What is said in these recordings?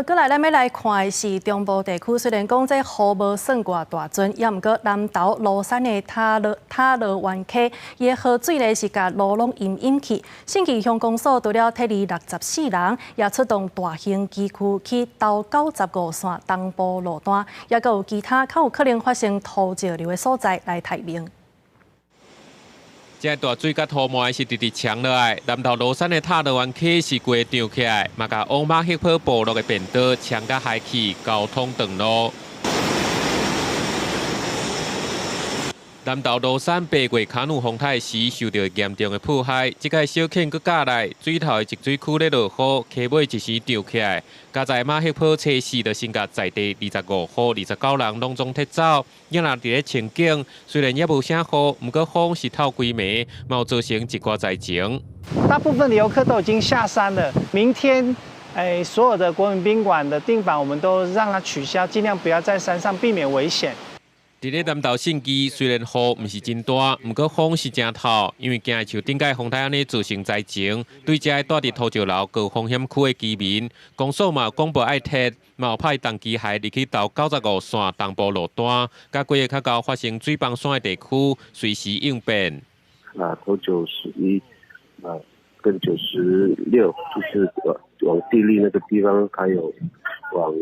閣來，咱欲來看的是中部地區，雖然講這雨無算偌大陣，猶毋過南投蘆山的塔羅灣溪，伊的河水咧是共路攏淹淹去。信義鄉公所除了撤離64人，也出動大型機具去投95線東部路段，猶閣有其他較有可能發生土石流的所在來待命。這大水佮塗麻是直直沖落來，南投蘆山的塔羅灣溪是規個漲起來，嘛共往馬赫坡部落的便道沖甲海去，交通斷路。南投蘆山8月卡努風台時受著嚴重的破壞，這擺小犬閣加來，水頭的集水區咧落雨，溪尾一時漲起來，佳哉馬赫坡初四就先共在地25戶29人攏總撤走。猶若佇咧清境，雖然猶無啥雨，毋過風是透規暝，嘛有造成一寡災情。大部分的遊客都已經下山了，明天，所有的國民賓館的訂房，我們都讓它取消，盡量不要在山上，避免危險。佇咧南投信義，雖然雨毋是真大，毋過風是誠透，因為驚會像頂擺風台按呢造成災情，對遮蹛佇土石流高風險區的居民，公所嘛有廣播愛撤，嘛有派重機械入去投95線東部路段，佮幾个較𠢕發生水崩山的地區，隨時應變。啊，投91啊，跟96，就是往地利那個地方，還有往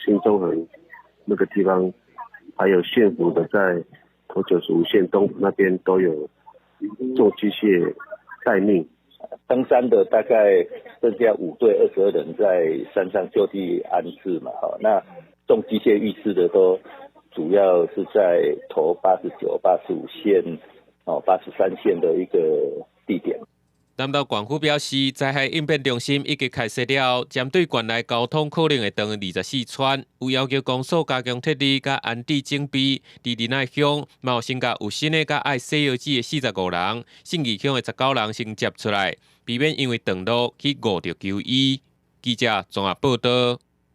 新中橫那個地方。還有縣府的在頭95線東那邊都有重機械待命。登山的大概剩下5隊22人在山上就地安置嘛，哈，那重機械遇事的都主要是在頭89、85線、哦83線的一個地點。南投縣府表示，災害應變中心已經開設了，針對縣內交通可能會斷24村，有要求公所加強撤離佮安置準備。佇仁愛鄉，嘛有先共有身的佮愛洗腰子的45人，信義鄉的19人先接出來，避免因為斷路去誤著求醫。記者綜合報導。